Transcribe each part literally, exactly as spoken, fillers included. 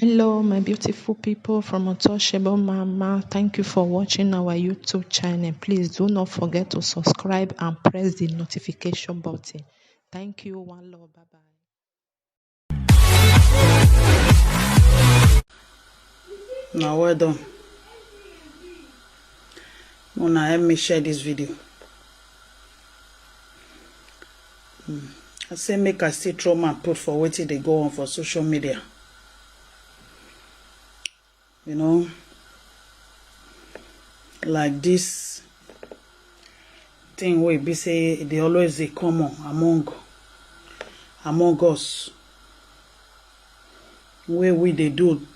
Hello, my beautiful people from Untouchable Mama. Thank you for watching our YouTube channel. Please do not forget to subscribe and press the notification button. Thank you. One love. Bye bye. Now well done. Una help me share this video. Hmm. I say make I still throw my put for wetin dey go on for social media. You know, like this thing wey be say e dey always dey common among among us, wey we dey do.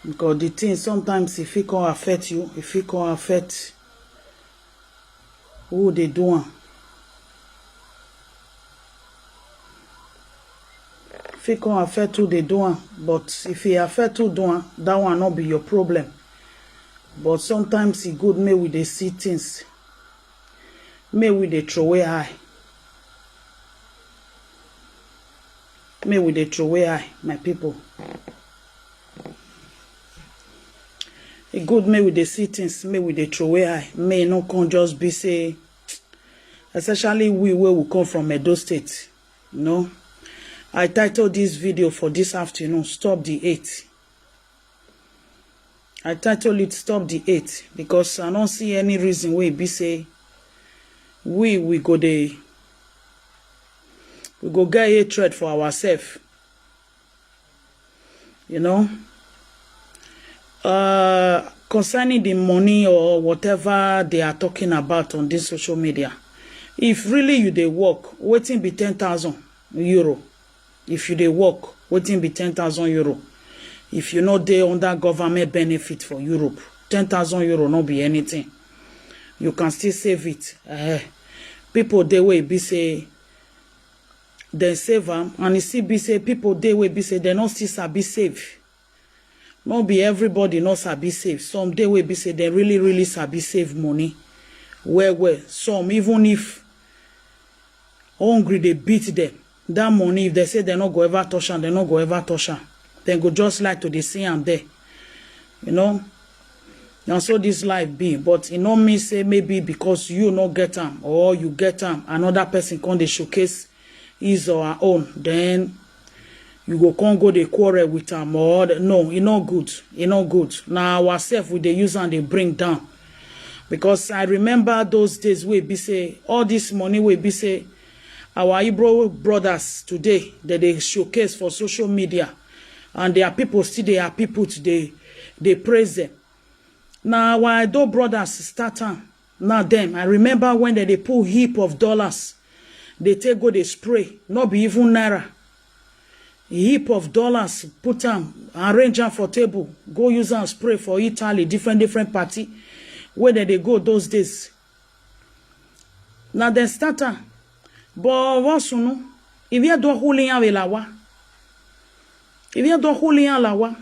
Because the thing sometimes e fit come affect you, e fit come affect who dey do am. Fit come affect who dey do am, but if e affect who do am, that one no be your problem. But sometimes e good make we dey see things, make we dey throway eye, make we dey throway eye, my people. E good make we dey see things, make we dey throway eye, make e no come just be say, especially we wey we come from Edo State, you know. I title this video for this afternoon, Stop the Hate. I title it Stop the Hate because I don't see any reason wey e be say we we go dey we go get hatred for ourselves. You know, uh, concerning the money or whatever they are talking about on this social media, if really you dey work, wetin be ten thousand euro? If you dey work, wetin be ten thousand euro? If you no dey under government benefit for Europe, ten thousand euro no be anything. You can still save it. Eh, people dey wey be say dem save am, and e still be say people dey wey be say dem no still sabi save. No be everybody no sabi save. Some dey wey be say dem really really sabi save money well well. Some, even if hungry dey beat dem, that money, if dem say dem no go ever touch am, dem no go ever touch am. Dem go just like to dey see am there, you know. Na so this life be, but e no mean say maybe because you no get am or you get am, another person come dey showcase his or her own, then you go come go dey quarrel with am. Or the- no, e no good. E no good. Na ourselves we dey use am dey bring down. Because I remember those days wey be say all this money wey be say our Igbo brothers today, that they showcase for social media, and their people still dey happy put dey dey praise them. Na our Edo brothers start am. Now them, I remember when they dey pull heap of dollars, they take go dey spray, not be even naira. Heap of dollars, put am, arrange am for table, go use am spray for Italy, different different party where they dey go those days. Now they start am, but once you know, if you don't hold in lawa, if you don't hold in lawa,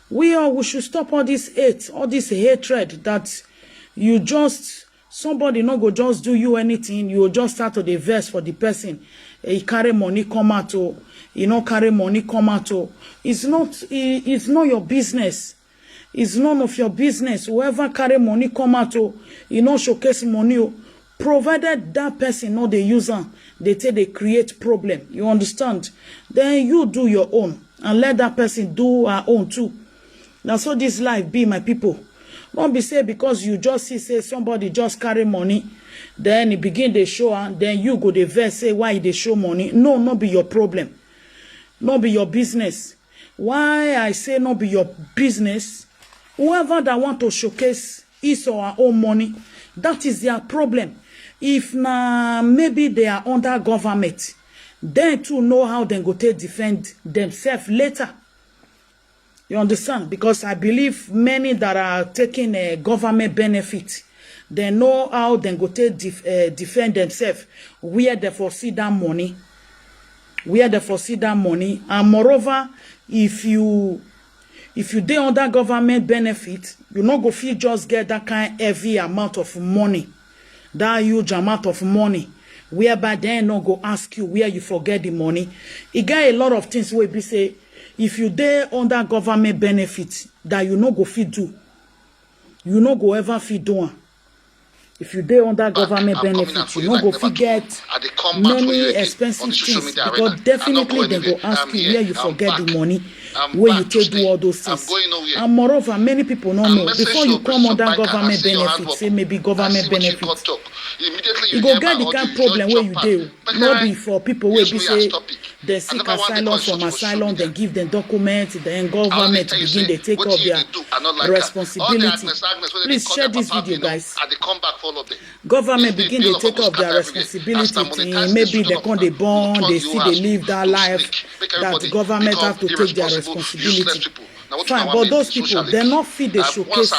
we all we should stop all this hate, all this hatred that you just somebody no go just do you anything, you go just start to dey vex for the person. He carry money come out o, he no carry money come out o. It's not, e- it's not your business. It's none of your business. Whoever carry money come out o, e no showcase money o. Provided that person no dey use am, they take dey create problem. You understand? Then you do your own and let that person do her own too. Na so this life be, my people. No be say because you just see say somebody just carry money, then e begin dey show am, then you go dey vex say why e dey show money. No, no be your problem. No be your business. Why I say no be your business? Whoever that want to showcase his or her own money, that is their problem. If na maybe they are under government, then to know how dem go take defend themselves later. You understand? Because I believe many that are taking a government benefit, they know how dem go take def- uh, defend themselves, where they for see that money, where they for see that money. And moreover, if you if you dey under government benefit, you no go fit just get that kind heavy amount of money, that huge amount of money whereby dem no go ask you where you for get the money. E get a lot of things wey be say if you dey under government benefit that you no go fit do, you no go ever fit do am. If you dey under government benefit, you no go fit get many expensive things because definitely dem go ask you where you for get the money wey you take do all those things. And moreover, many people no know before you come under government benefit, say maybe government benefit, you go get the kind problem wey you dey. No be for people wey be say dem seek asylum from asylum, dem give dem document, then government begin dey take up their responsibility. Please share this video, guys. Government begin dey take up their responsibility. Maybe dem come dey born, dem still dey live that life that government have to take their responsibility. Fine, but those people dem no fit dey showcase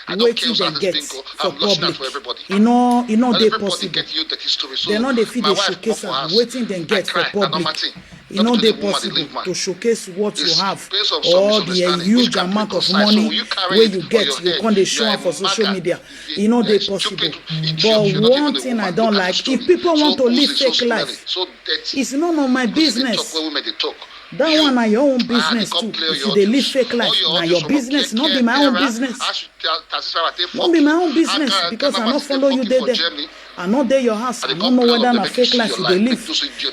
wetin dem get for public. E no e no dey possible. Dem no dey fit dey showcase am wetin dem get for public. E no dey possible to showcase what you have or the huge amount of money wey you get, you come dey show am for social media. E no dey possible. But one thing I don't like, if people want to live fake life, it's none of my business. That one na your own business too. If you dey live fake life, na your business, no be my own business. No be my own business because I no follow you dey there. I no dey your house. I no know whether na fake life you dey live.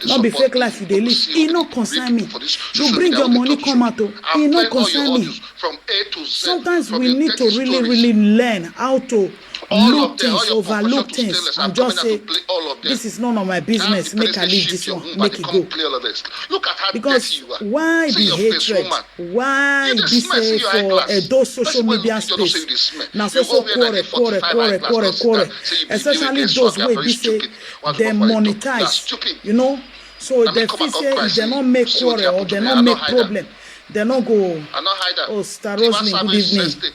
No be fake life you dey live. E no concern me. You bring your money come out o. E no concern me. Sometimes we need to really, really learn how to look things, overlook things, and just say, this is none of my business. Make I leave this one, make it go. Because why the hatred? Why be say for Edo social media space? Na so so quarrel, quarrel, quarrel, quarrel, quarrel. Especially those wey be say dem monetize, you know. So dem feel say if dem no make quarrel or dem no make problem, dem no go. Oh, Star Roslyn, good evening.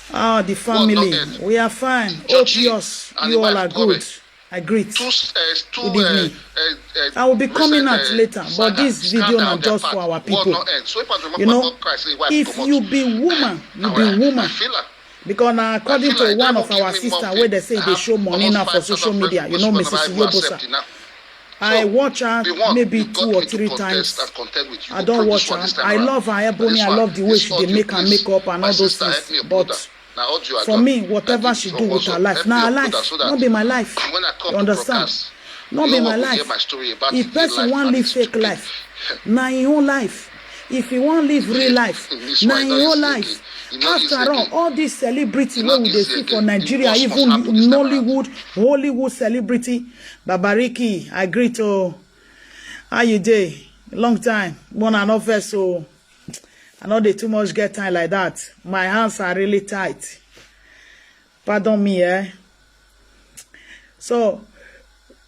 Ah, the family, we are fine. Hope yours, you all are good. I greet. Good evening. I will be coming out later, but this video na just for our people. You know, if you be woman, you be woman. Because na according to one of our sister wey dey say e dey show money now for social media, you know, Missus Iyobosa. I watch her maybe two or three times. I don watch her. I love her ebony. I love the way she dey make her makeup and all those things. But for me, whatever she do with her life, na her life, no be my life. You understand? No be my life. If person wan live fake life, na im own life. If he wan live real life, na im own life. After all, all these celebrity wey we dey see for Nigeria, even Nollywood, Hollywood celebrity, Babariki, I greet o. How you dey? Long time. Una no vex o. I no dey too much get time like that. My hands are really tight. Pardon me, eh? So,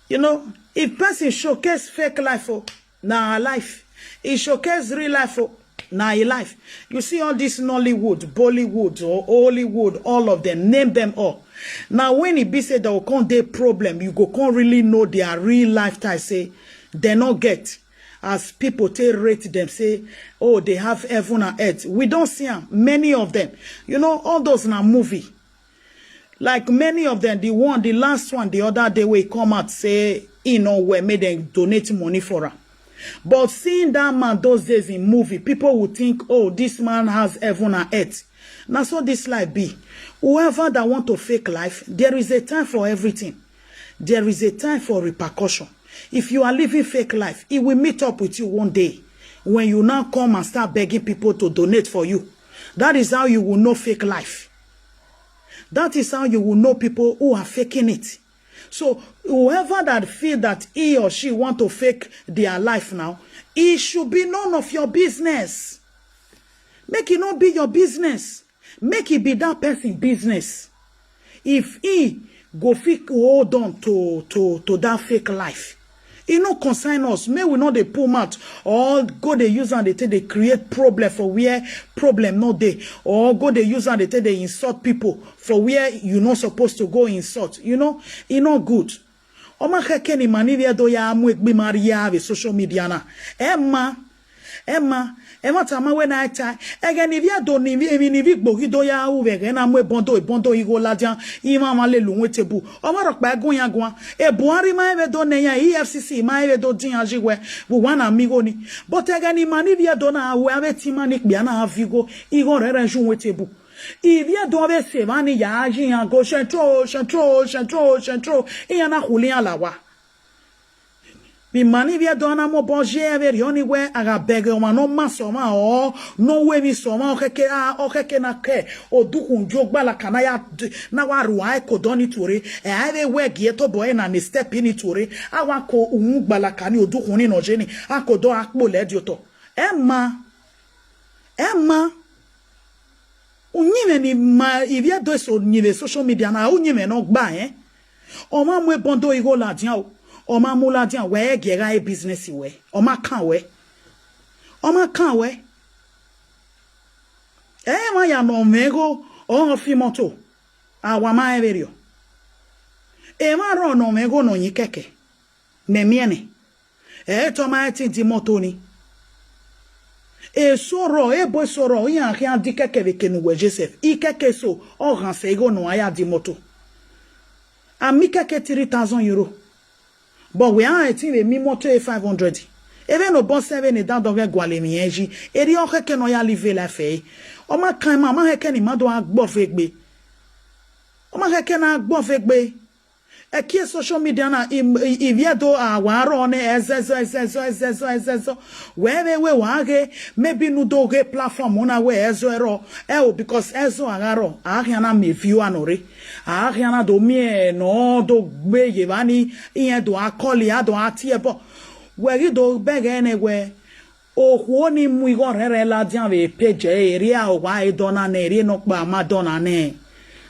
you know, if person showcase fake life, oh, na her life. He showcase real life, oh, na him life. You see all this Nollywood, Bollywood, or Hollywood, all of them, name them all. Now, when e be say dem go come dey problem, you go come really know their real lifestyle, say dem no get. As people take rate them, say, oh, they have heaven and earth. We don see am, many of them. You know, all those na movie. Like many of them, the one, the last one, the other day wey come out say e no well, make dem donate money for am. But seeing that man those days in movie, people will think, oh, this man has heaven and earth. Na so this life be. Whoever that want to fake life, there is a time for everything. There is a time for repercussion. If you are living fake life, it will meet up with you one day when you now come and start begging people to donate for you. That is how you will know fake life. That is how you will know people who are faking it. So whoever that feel that he or she want to fake their life now, it should be none of your business. Make it not be your business. Make it be that person business. If he go fit hold on to, to, to that fake life, e no concern us. Make we no dey pull mouth or go dey use am dey take dey create problem for where problem no dey, or go dey use am dey take dey insult people for where you no suppose to go insult. You know, e no good. Oma heke ni maniri edo ya amu ekbi maria ave social media na. Emma, Ema, ema tama we na eta. Ege ni via do ni vi, emi ni vi gbogi do ya u vege na mwe bondo, bondo igo ladian, ima ma le lu wete bu. O ma rokpa gun ya gwan. E Buhari ma eve do ne ya, E F C C ma eve do din aji we. Bu wa na mi go ni. But ege ni mani via do na we ave ti mani kpia na avigo, igo rere ju wete bu. Ivie do ave se vani ya aji ya go central, central, central, central. Iya na huli ya lawa. Bi mani vie do na mo bo je eve ri oni we aga bege wa no ma so ma o, no we mi so ma o keke a, o keke na ke. O du kun jo gba la kana ya d-, na wa ru ai ko do ni ture. E ai ve we gi e to bo e na ni step ni ture. A wa ko un gba la kani o du kun ni no je ni. A ko do a kpo le di oto. Ema. Ema. Unyime ni ma ivie do so nyime social media na unyime no gba, eh. O ma mu e bondo igo ladian o. O ma mu ladian we e ge ga e business we. O ma kan we. O ma kan we. E ma ya no mego o fi moto. A wa ma e verio. E ma ro no mego no yin keke. Me miene. E to ma e ti di moto ni. E soro, e bo soro, i an ki an di keke ve ke nu we Joseph. I keke so, o gan se igo no aya di moto. A mi keke three thousand euro. But we are eighteen ve mi moto e five hundred. Eve no bo seven e dan do ve gwale mi enji. E ri o keke no ya live life e. O ma kan ma, ma keke ni ma do a gbo fe gbe. O ma keke na gbo fe gbe. E ki e social media na i, i, ivie do a wa ro ne ezezo, ezezo, ezezo, ezezo. We ve we wa ge, maybe nu do ge platform na we ezo ero. E o, because ezo a ga ro, a ga na me view anore. A ga na do mi e no do gbe ye vani, i e do a call ya do a ti e bo. We gi do bege ne we. Okhuo ni mu igho rẹnrẹn ladian vbe page ẹre, erriọ a wa e dọna nẹ, erriọ nọkpa ma dọna nẹ.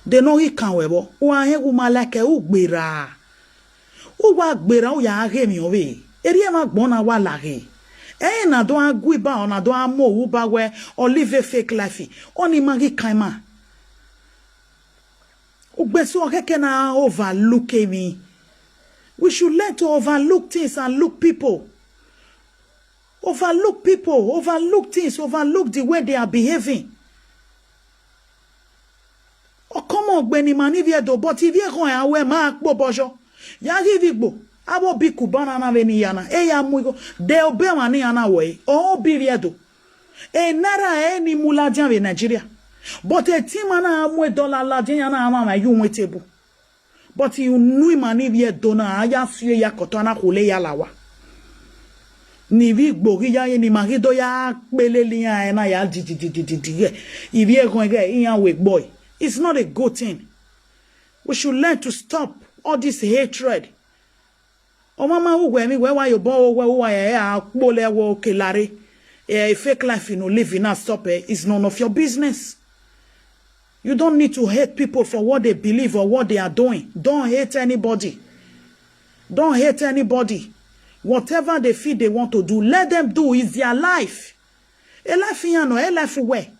De ne ọ ghi kan wẹ vbọ, uwa hẹn gu ma like ugbera. Uwa gbera, u ya ghe emwi ọvbehe, erriọ emwa agbọn na wa laghe. Ẹre na do gha gu iba, ọ na do gha mu ohu ba wẹ ọ live fake life, ọni ma ghi kan ima. Ugbẹn so ọ khẹke na overlook emwi. We should learn to overlook things and look people. Overlook people, overlook things, overlook the way they are behaving. Ọ kọmọ gbe ne ima ne ivbi Ẹdo, but ivbi Ẹdo ẹre a wẹ ma kpo obọ yọ. Ya ghi vbe igbo, avbe obi Cubana na vbene iran na, e ya mu igho, de obọ emwa ne iran na wẹ, ọ obi ivbi Ẹdo. E naira ẹre ni mu ladian vbe Nigeria. But etin ima na mu e dollar ladian, iran na mwamwa ye uwin table. But unu ima ne ivbi Ẹdo na, a ya sue ya kọtọ, a na khule ya la owa. Ne ivbi igbo ghi ya ye, ne ima ghi do ya kpelele iran ẹre na ya dididididi. Ivbi Ẹdo ẹre iran wẹ egbe. It's not a good thing. We should learn to stop all this hatred. Ọ ma ma ru wẹ emwi, wẹ wa ye obọ, wẹ uwa ya kpolẹ, wẹ oke lare. Eh, fake life you know, living now, stop it. It's none of your business. You don't need to hate people for what they believe or what they are doing. Don't hate anybody. Don't hate anybody. Whatever they feel they want to do, let them do. It's their life. E life iran nọ, e life wẹ.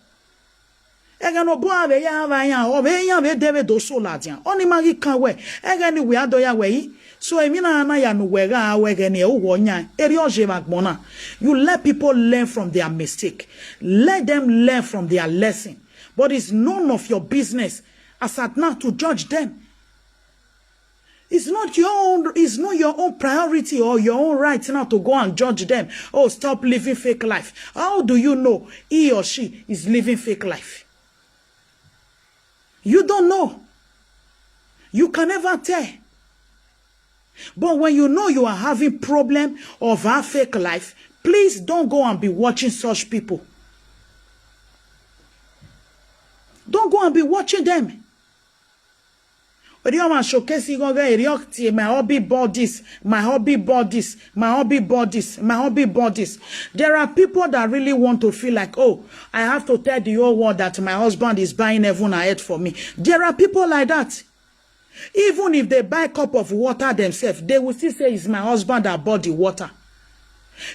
Ẹghẹ ne obọ a vbe ya vba iran, ọ vbe iran vbe de vbe do so ladian. Ọni ma ghi kan wẹ, ẹghẹ ne uwẹ a do ya wẹ yi. So emwi na na ya ne uwẹ gha wẹ ẹghẹ ne uwẹ ọ yan, erriọ ọ ye vbe agbọn na. You let people learn from their mistake. Let them learn from their lesson. But it's none of your business as at now to judge them. It's not your own, it's not your own priority or your own right now to go and judge them. Oh, stop living fake life. How do you know he or she is living fake life? You don't know. You can never tell. But when you know you are having problem of our fake life, please don't go and be watching such people. Don't go and be watching them. Erriọ ma showcase igho ghe, erriọ tie my hobby bodies, my hobby bodies, my hobby bodies, my hobby bodies. There are people that really want to feel like, oh, I have to tell the whole world that my husband is buying heaven and earth for me. There are people like that. Even if they buy cup of water themselves, they will still say, it's my husband that bought the water.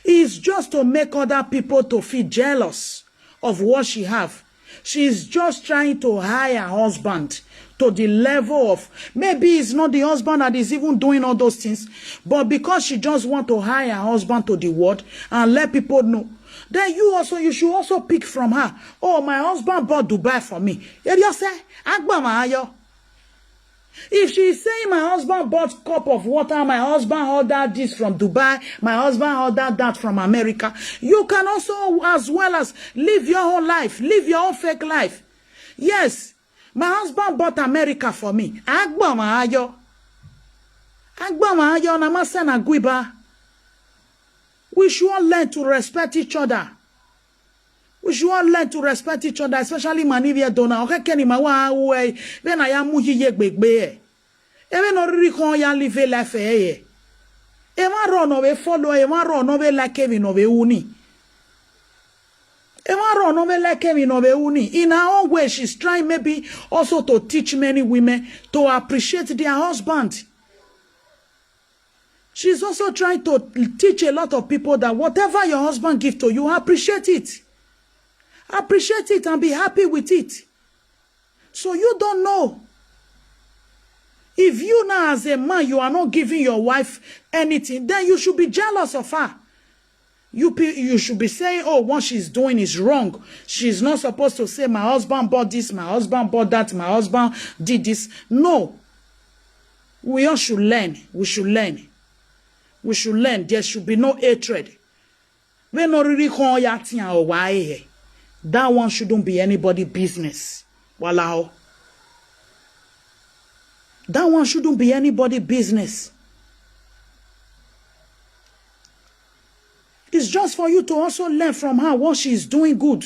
It's just to make other people to feel jealous of what she have. She's just trying to high her husband to the level of, maybe it's not the husband that is even doing all those things, but because she just want to high her husband to the world and let people know, Then you also, you should also pick from her. Oh, my husband bought Dubai for me. Eriyose, agbamayo. If she is saying, "My husband bought cup of water, my husband ordered this from Dubai, my husband ordered that from America," you can also, as well as, live your own life, live your own fake life. Yes, my husband bought America for me. Agbamayo. Agbamayo na masana guiba. We should all learn to respect each other. We should all learn to respect each other, especially manivia dona. Okay, keni mawa uwe. Then I am muhi ye gbegbe. Even no really con ya live a life eh. Ema ro no be follow, ema ro no be like him no be uni. Ema ro no be like him no be uni. In her own way, she's trying maybe also to teach many women to appreciate their husband. She's also trying to teach a lot of people that whatever your husband gives to you, appreciate it. Appreciate it and be happy with it. So you don't know. If you now as a man, you are not giving your wife anything, then you should be jealous of her. You, pe- you should be saying, "Oh, what she's doing is wrong. She's not supposed to say, 'My husband bought this, my husband bought that, my husband did this.'" No. We all should learn. We should learn. We should learn. There should be no hatred. We no really call ya tia or why. That one shouldn't be anybody business. Walao. That one shouldn't be anybody business. It's just for you to also learn from her what she's doing good.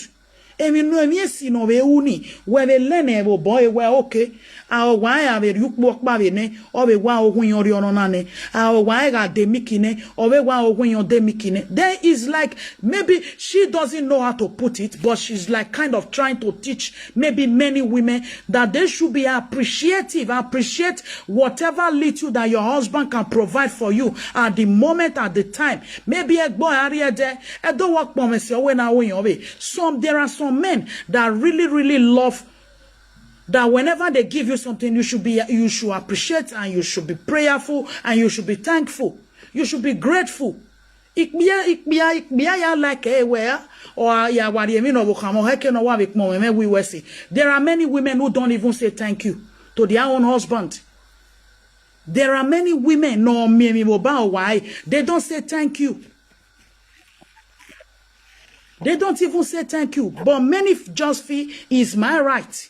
Emi no emi esi no be uni. We be learn e bo boy we okay. A o wa ya be yu po pa be ne. O be wa o hun yo ri ono na ne. A o wa e ga de miki ne. O be wa o hun yo de miki ne. Then it's like maybe she doesn't know how to put it, but she's like kind of trying to teach maybe many women that they should be appreciative, appreciate whatever little that your husband can provide for you at the moment, at the time. Maybe egbo ariede, edo work promise your way now. Some, there are some men that really, really love that whenever they give you something, you should be, you should appreciate, and you should be prayerful, and you should be thankful. You should be grateful. Ikpia, ikpia, ikpia ya like eh, where or ya wari emi no wo kamo heke no wa be kmo me we we say. There are many women who don't even say thank you to their own husband. There are many women, no me me wo ba why they don't say thank you. They don't even say thank you. But many f- just feel, "Is my right?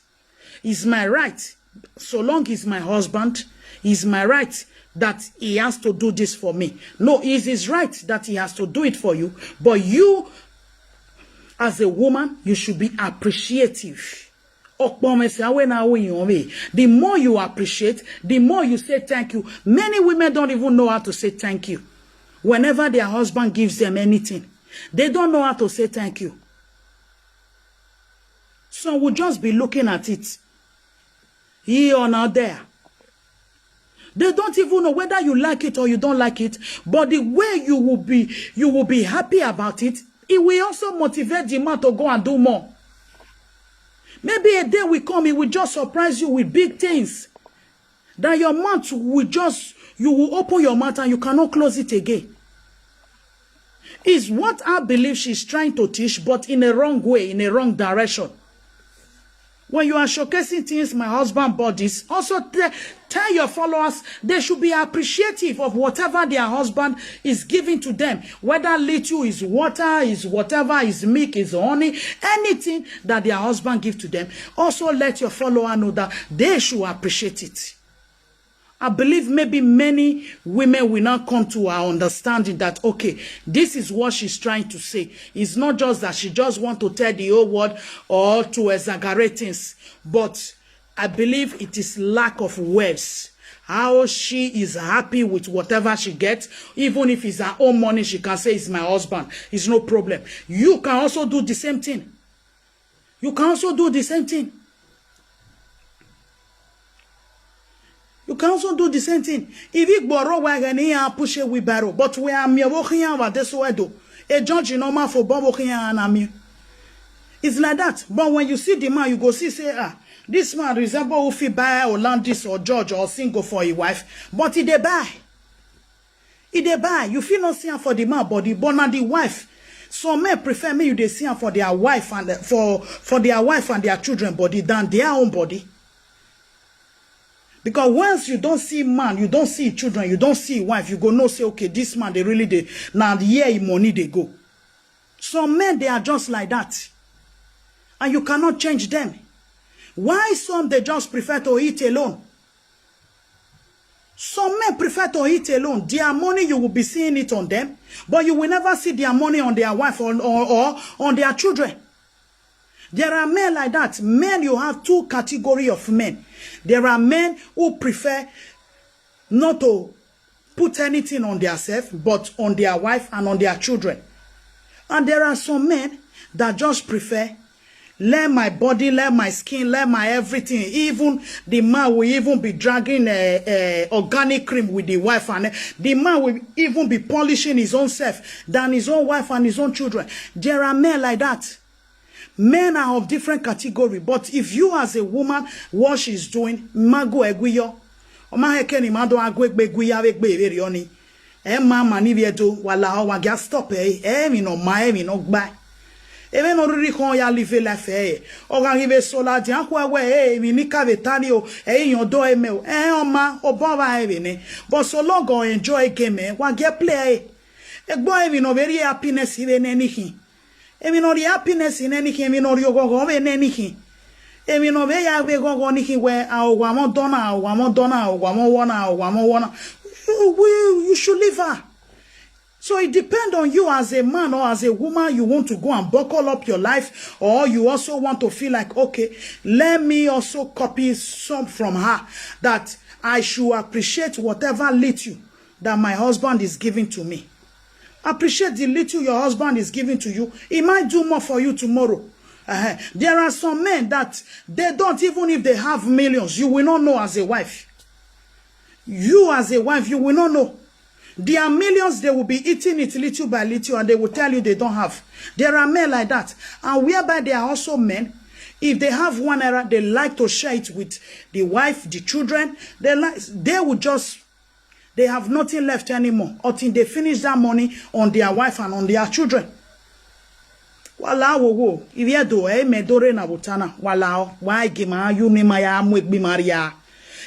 Is my right? So long is my husband, is my right that he has to do this for me." No, it's his right that he has to do it for you. But you, as a woman, you should be appreciative. Okpomese awe na awe yon we. The more you appreciate, the more you say thank you. Many women don't even know how to say thank you. Whenever their husband gives them anything, they don't know how to say thank you. Some will just be looking at it. Here or not there. They don't even know whether you like it or you don't like it, but the way you will be, you will be happy about it, it will also motivate the man to go and do more. Maybe a day will come, he will just surprise you with big things. That your mouth will just, you will open your mouth and you cannot close it again. Is what I believe she's trying to teach, but in a wrong way, in a wrong direction. When you are showcasing things, "My husband bought this," also te- tell your followers they should be appreciative of whatever their husband is giving to them. Whether little is water, is whatever is milk, is honey, anything that their husband give to them, also let your follower know that they should appreciate it. I believe maybe many women will now come to our understanding that, okay, this is what she's trying to say. It's not just that she just want to tell the whole world or to exaggerate things, but I believe it is lack of words. How she is happy with whatever she gets, even if it's her own money, she can say, "It's my husband. It's no problem." You can also do the same thing. You can also do the same thing. You can also do the same thing. If you borrow wagon here and push a wheelbarrow, but we are mere walking out this way though. A judge in normal for Bob walking and I mean, it's like that. But when you see the man, you go see, say, "Ah, this man resemble who fit buy or land this or judge or single for a wife." But he dey buy. He dey buy. You feel not see am for the man body, but now the wife. Some men prefer make you dey see am for their wife and for for their wife and their children body than their own body. Because once you don see man, you don see children, you don see wife, you go know say, okay, this man dey really dey, na here him money dey go. Some men, they are just like that, and you cannot change them. Why some dey just prefer to eat alone? Some men prefer to eat alone. Their money, you will be seeing it on them, but you will never see their money on their wife or, or, or on their children. There are men like that. Men, you have two category of men. There are men who prefer not to put anything on their self, but on their wife and on their children. And there are some men that just prefer, let my body, let my skin, let my everything. Even the man will even be dragging a, a organic cream with the wife, and the man will even be polishing his own self than his own wife and his own children. There are men like that. Men are of different category, but if you as a woman, what she's doing, mago eguyo, oma heke ni mado agwegbe guya vegbe veri oni. E ma ma ni viedo wala o wa gya stop e e mi no ma e mi no gba. Ebe no riri kon ya live life e. O ga give so la di akwa we e mi ni ka ve tani o e yan do e me o e o ma o bo va e ve ne. But so long o enjoy game e wa get play e. Egbo e mi no very happiness ive ne nihin. Emi no ri happiness in anything, emi no ri ogogo in anything. Emi no ve ya ve gogo nihin we a owa mo dona, owa mo dona, owa mo wona, owa mo wona. You, we, you should leave her. So it depends on you as a man or as a woman. You want to go and buckle up your life, or you also want to feel like, okay, let me also copy some from her, that I should appreciate whatever little that my husband is giving to me. Appreciate the little your husband is giving to you. He might do more for you tomorrow. Uh-huh. There are some men that they don't, even if they have millions, you will not know as a wife. You as a wife, you will not know. Their millions, they will be eating it little by little, and they will tell you they don't have. There are men like that, and whereby they are also men. If they have one naira, they like to share it with the wife, the children. They like, they will just, they have nothing left anymore until they finish that money on their wife and on their children. Wala wo wo, iviedo e me dore na butana. Wala o, wa igi ma yu ni ma ya mu egbi maria.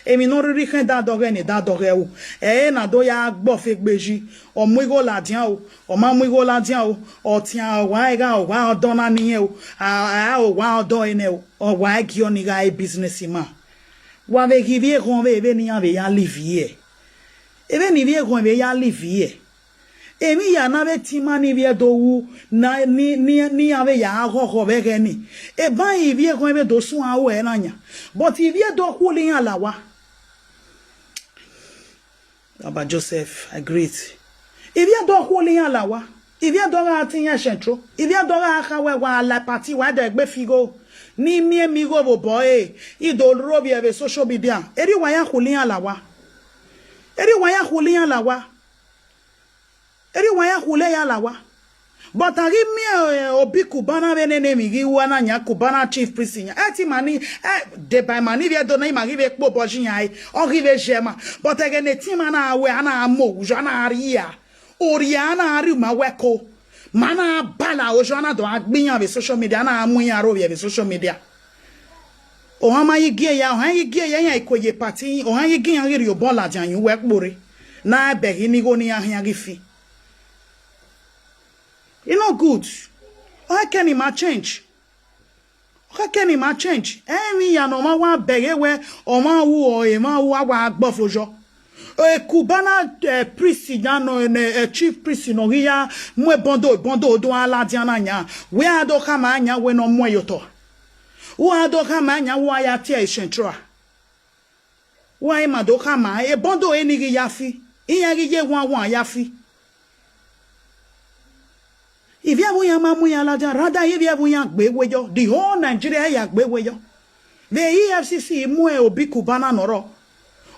Emi no riri ken da doge ni da doge u. E na do ya gbo fe gbeji. O mu igo la dian o, o ma mu igo la dian o. O tian o wa e ga o wa o don na niyen o. A a o wa o don ene o. O wa e gi oni ga e business man. Wa ve gi vie gon ve ve ni ya ve ya live here. Ebe ni vie gon ve ya live here. Emi ya na ve ti ma ni vie do wu na ni ni ni ya ve ya go go ve ge ni. E ba i vie gon ve do sun a o e na nya. But i vie do ku li ya la wa. Baba Joseph, I greet. I vie do ku li ya la wa. I vie do ga ti ya centro. I vie do ga ka we wa la party wa de gbe figo. Ni mi e mi go bo bo e. I do ro bi e ve social media. Eri wa ya ku li ya la wa. Eri wa ya ku li ya la wa. Eri wa ya ku le ya la wa. But agi mi eh, obi kubana ve ne ne mi gi wa na nya kubana chief priest nya. E ti mani e de by mani vie do na i ma gi ve kpo bo ji nya e. O gi ve je ma. But ege ne ti ma na we ana mo ujo ana ri ya. Ori ana ri ma we ko. Ma na bala ojo ana do agbiyan ve social media ana mu yan ro ve social media. O ha ma yi gi ya, o ha yi gi ya yan ikoye party, o ha yi gi yan ri o bo la jan yu we kpore. Na be hi ni go ni ya yan gi fi. E no good. O ha ke ni ma change. O ha ke ni ma change. E mi ya no ma wa be we, o ma wu o e ma wu a wa gbo fojo. E kubana eh, priest ya no ne eh, chief priest no gi ya mu e bondo bondo do ala di ana nya. We a do ka ma nya we no mu e yo to. Wa do ka ma nya wa ya ti e central. Wa e ma do ka ma e bondo e ni gi ya fi. I ya gi ye wa wa ya fi. If you ever yan ma mu ya la ja rada if you ever yan gbe we yo. The whole Nigeria ya gbe we yo. The E F C C mu e obi kubana no ro.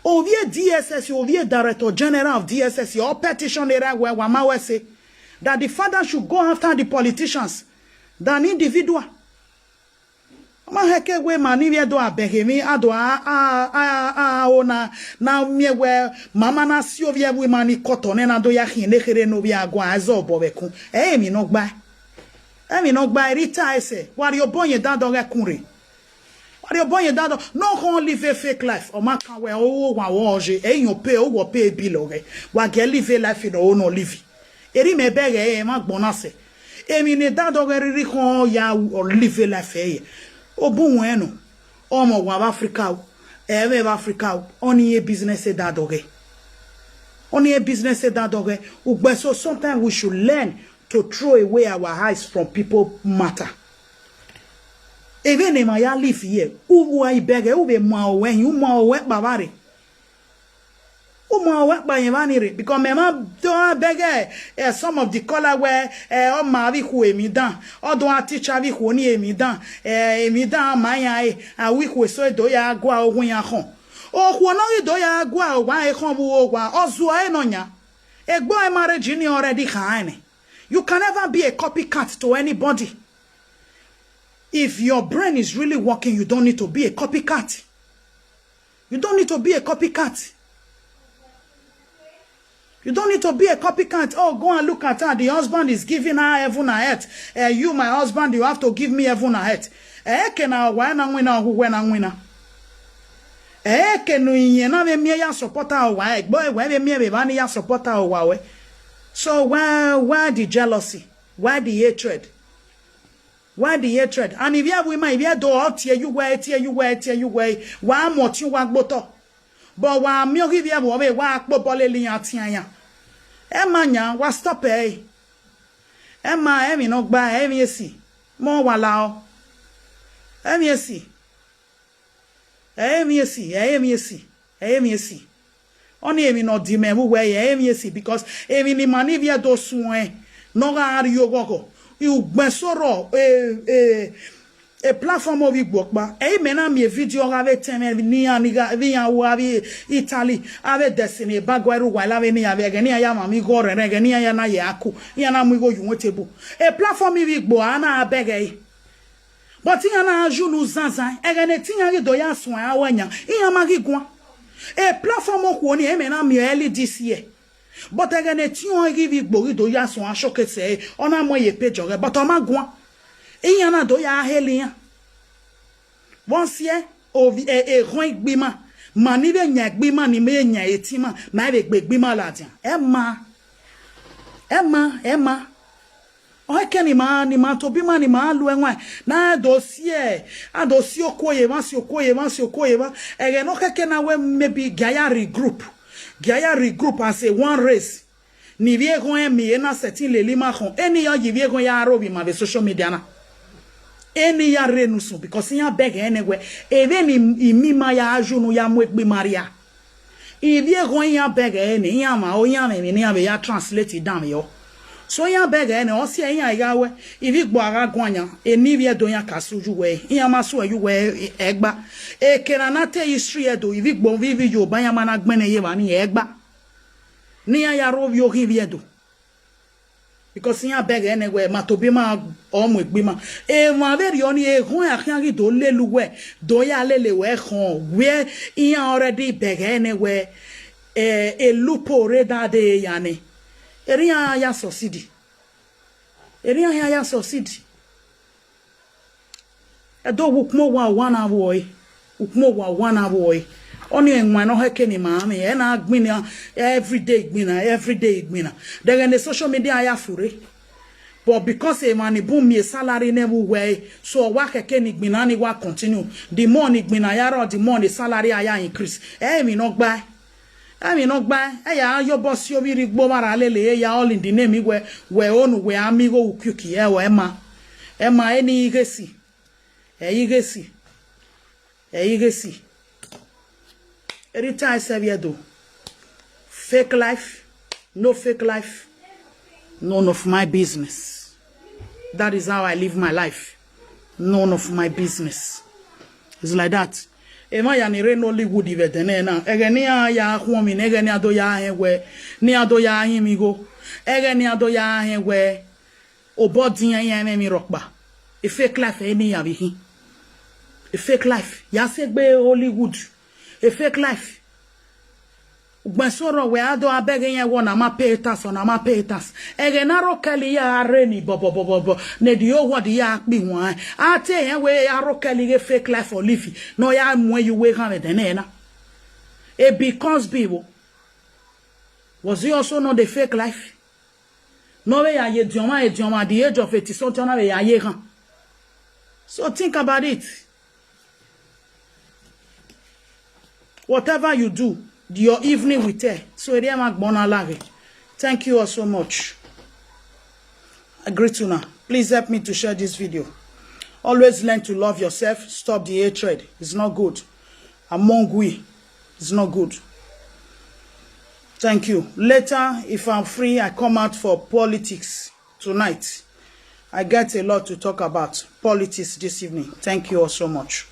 Ovie D S S, ovie director general of D S S, your petition area where Wama we say that the father should go after the politicians than individual. Ma heke we mani vie do abegemi ado a a a a o na na mie we mama na si ovie we mani koto ne na do ya hin ne kere no vi agwa azo bo ve kun. E mi no gba. Emi no gba erita ese. Wari obonye dado ge kunre. Wari obonye dado. No ho live a fake life. O ma kan we o wa wo je. E yo pe o wo pe bi lo ge. Wa ge live a life no o no live. Eri me bege e ma gbona se. Emi ne dado ge riri ho ya o live a life e. O bu wenu. O mo wa Africa o. E we Africa o. Oni e business e dado ge. Oni e business e dado ge. Ugbe so sometimes we should learn to throw away our eyes from people matter. Even in my life here, who I beg, who be my way, you my way, Bavare. Who my way by Evaniri, because me ma do beg eh, some of the color where eh, o ma vi hu emi dan, o do a teacher vi hu ni emi dan, eh, emi dan ma ya eh, a wi hu so do ya gwa o hu ya hon. O hu no do ya gwa o wa e hon bu o wa o zu e no nya. Egbo e marriage ni already ha ene. You can never be a copycat to anybody. If your brain is really working, you don't need to be a copycat. You don't need to be a copycat. You don't need to be a copycat. Oh, go and look at her. The husband is giving her heaven and earth. Eh, you, my husband, you have to give me heaven and earth. Eh, eke na wa na nwina hu we na nwina. Eh, eke no iye na ve mi ya support her wa. Egbo e we ve mi ve ba ni ya support her wa we. So why, why the jealousy? Why the hatred? Why the hatred? And if you have women, if you do all tear you way, tear you way, tear you way, why am what you want boto? But why am you give you way, why akpo bole li atianya? Emma nya, wa stop eh. Emma, emi no gba, emi esi. Mo wa lao. Emi esi. Emi esi, emi esi, emi esi. Oni emi no di me wu we emi esi, because emi ni mani vi do sun e. No ga ari ogogo. Ugbe soro e e e platform ovi gbokpa. E me na mi e video ga ve teme ni ani ga vi ya wa vi Italy. Ave destiny ba gweru wa la ve ni ave ge ni ya ma mi go re re ge ni ya na ye aku. Ya na mu go yu wetebu. E platform vi gbo ana abege. But iya na aju nu zanzan, egene tiya gi do ya sun awanya, iya ma gi gwa. E platform oku oni eme na mi early this year. But egene tiya gi vi gbo gi do ya sun ashoke se, ona mo ye page oge, but o ma gwa. Iya na do ya heli ya. Once ye, ovi e e hon gbima, ma ni ve nya gbima ni me nya etima, ma ve gbe gbima la dia. Emma, Emma, Emma. Oke ni ma ni ma to bi ma ni ma lu enwa na do si e, a do si okoye ma si okoye ma si okoye ma. Ege no keke na we maybe gaya regroup, gaya regroup as a one race. Ni vi egon emi e na setting leli ma hon eni yo yi vi egon ya aro bi ma ve social media na. Eni ya renu sun because ya beg ene we eve ni imi ma ya aju nu ya mu egbe maria. Ivi egon iya beg ene iya ma o iya me ni ave ya translate down yo. So iya beg ene o si iya iga we ivi gbo aga gwanya eni vi edo ya kasu ju we iya ma su e ju we egba. E kena na te history edo ivi gbo vi vi yo ba ya ma na gbene ye ba ni egba. Ni ya ya ro vi o hi vi edo. Because iya beg ene we ma to bi ma o mu egbe ma. E ma ve ri oni e hon a kian gi do lelu we do ya lele we hon we iya already beg ene we e e lupo re da de ya ni. Eri ya ya succeed. Eri ya ya succeed. Edo ukmo wa wa na wo e. Ukmo wa wa na wo e. Oni enwa no heke ni ma mi e na gbina everyday gbina everyday gbina. Dege ne social media ya fure. But because e man bu mi salary ne bu we so wa keke ni gbina ni wa continue. The more ni gbina ya ro the more ni salary ya increase. E mi no gba. Emi no gba e ya yo bo si obi rigbo mara lele e ya all in the name we we onu we amigo ukiuki e we ma. E ma eni igesi. E igesi. E igesi. Every time I say we do fake life, no fake life, none of my business. That is how I live my life. None of my business. It's like that. Ema ya ni re Nollywood ive dene na. Ege ni a ya hwo mi ne ege ni ado ya he we. Ni ado ya he mi go. Ege ni ado ya he we. Obo din ya ya me mi rokpa. A fake life eni ya bi hi. A fake life. Ya se gbe Hollywood. A fake life. Gbensoro we ado abeg yen wo na ma pay tax, na ma pay tax. Ege na ro keli ya are ni bo bo bo bo bo. Ne di o wo di ya pi won. Ate yen we ya ro keli ge fake life for live. No ya mu you we kan de ne na. E becomes bibo. Was he also not the fake life? No we ya ye dioma e dioma at the age of eighty something na we ya ye kan. So think about it. Whatever you do, your evening will tell. So ere ma gbona lare. Thank you all so much. I greet you now. Please help me to share this video. Always learn to love yourself. Stop the hatred. It's not good. Among we, it's not good. Thank you. Later, if I'm free, I come out for politics tonight. I get a lot to talk about politics this evening. Thank you all so much.